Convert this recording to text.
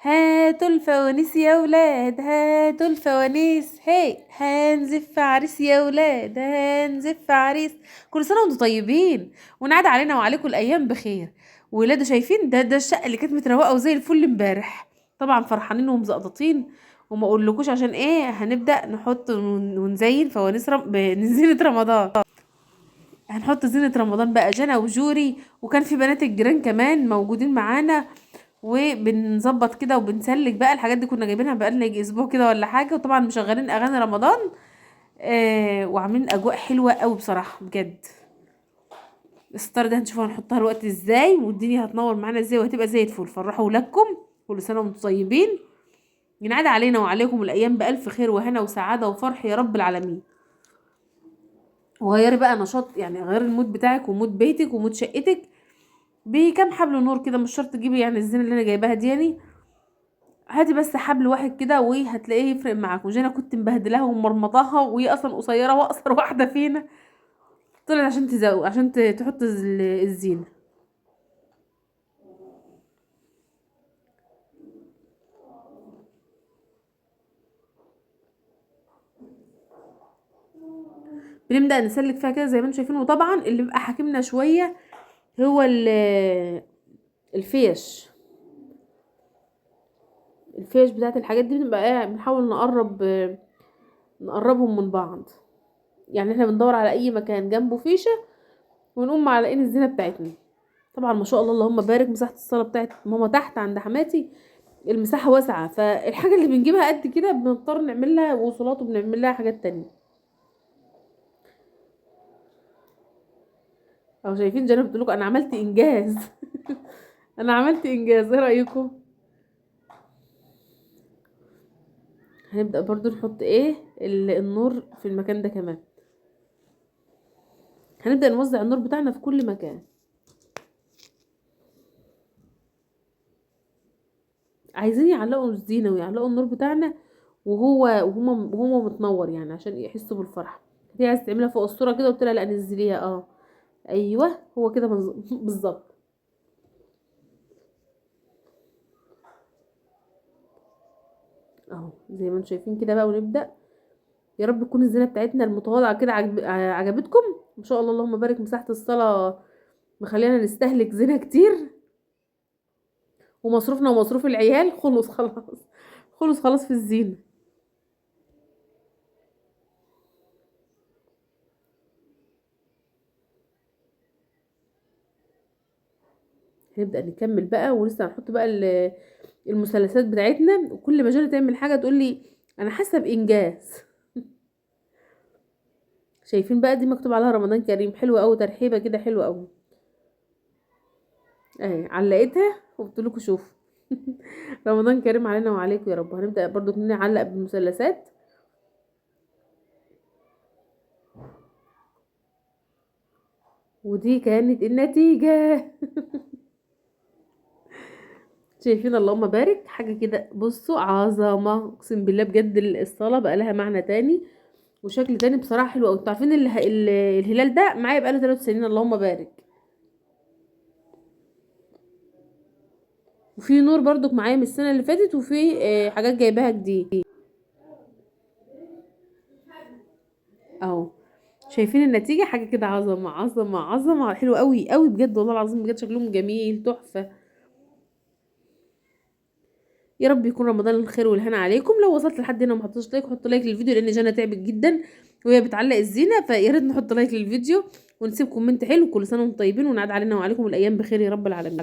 هاتوا الفوانيس يا ولاد، هاتوا الفوانيس، هي هنزف عريس يا ولاد، هنزف عريس. كل سنة وانتم طيبين، ونعاد علينا وعليكم الايام بخير. ولاده شايفين ده الشقة اللي كانت متروقه وزي الفل امبارح، طبعا فرحانين ومزقططين وما اقولكوش عشان ايه. هنبدا نحط ونزين فوانيس زينة رمضان. هنحط زينة رمضان بقى جنى وجوري، وكان في بنات الجيران كمان موجودين معانا، وبنظبط كده وبنسلك بقى الحاجات دي كنا جايبينها بقالنا يجي اسبوع كده ولا حاجة. وطبعا مشغلين اغاني رمضان، وعاملين اجواء حلوة قوي بصراحة بجد. الستار ده هنشوف هنحطها الوقت ازاي، والدنيا هتنور معانا ازاي، وهتبقى زي الفل. فرحوا ولادكم، كل سنة وانتم طيبين، ينعاد علينا وعليكم الايام بالف خير وهنا وسعادة وفرح يا رب العالمين. وغيري بقى نشاط، يعني غيري ال mood بتاعك و mood بيتك و mood شقتك بكام حبل نور كده. مش شرط تجيبي يعني الزينة اللي انا جايباها دي، يعني هاتي بس حبل واحد كده وهتلاقيه يفرق معاك. وجانا كنت مبهدلاها ومرمطاها، وهي اصلا قصيرة واقصر واحدة فينا، طلعت عشان تزوق، عشان تحط الزينة. بنبدا نسلك فيها كده زي ما انتم شايفين. وطبعا اللي بيبقى حاكمنا شوية هو الفيش، الفيش بتاعت الحاجات دي بنبقى ايه، بنحاول نقربهم من بعض. يعني احنا بندور على اي مكان جنبه فيشه ونقوم معلقين الزينة بتاعتنا. طبعا ما شاء الله اللهم بارك، مساحة الصاله بتاعت ماما تحت عند حماتي المساحة واسعة، فالحاجه اللي بنجيبها قد كده بنضطر نعمل لها وصولات وبنعمل لها حاجات تانية. اهو شايفين جنى بتقول لكم انا عملت انجاز. انا عملت انجاز، ايه رايكم؟ هنبدا برضو نحط ايه النور في المكان ده كمان. هنبدا نوزع النور بتاعنا في كل مكان. عايزين يعلقوا الزينة ويعلقوا النور بتاعنا وهو متنور، يعني عشان يحسوا بالفرحه. دي عايز تعملها فوق الصورة كده، قلت لها لا نزليها. ايوه هو كده بالظبط. اهو زي ما انتم شايفين كده بقى. ونبدا يا رب تكون الزينة بتاعتنا المتواضعة كده عجبتكم ان شاء الله. اللهم بارك. مساحة الصاله مخلينا نستهلك زينة كتير، ومصروفنا ومصروف العيال خلص خلاص، خلص خلاص في الزينة. هنبدا نكمل بقى، ولسه هنحط بقى المثلثات بتاعتنا. وكل ما جانا تعمل حاجة تقول لي انا حاسه بانجاز. شايفين بقى دي مكتوب عليها رمضان كريم، حلوة قوي، ترحيبه كده حلوة قوي اهي، علقتها وقلت لكم شوفوا. رمضان كريم علينا وعليكم يا رب. هنبدا برضو نعلق بالمثلثات. ودي كانت النتيجة. شايفين اللهم بارك، حاجة كده بصوا عظمه، اقسم بالله بجد. الصاله بقى لها معنى تاني وشكل تاني بصراحة حلو قوي. انتوا عارفين الهلال ده معايا بقاله 3 سنين اللهم بارك. وفي نور برضك معايا من السنة اللي فاتت، وفي حاجات جايباها جديد اهو. شايفين النتيجة، حاجة كده عظمه عظمه عظمه، حلو قوي قوي بجد والله العظيم، بجد شكلهم جميل تحفة. يا رب يكون رمضان الخير والهنا عليكم. لو وصلت لحد هنا وما حطيتش like، حطوا like للفيديو، لان جنى تعبت جدا وهي بتعلق الزينة، فيا ريت نحط like للفيديو ونسيب comment حلو. كل سنة وانتم طيبين، ونعاد علينا وعليكم الايام بخير يا رب العالمين.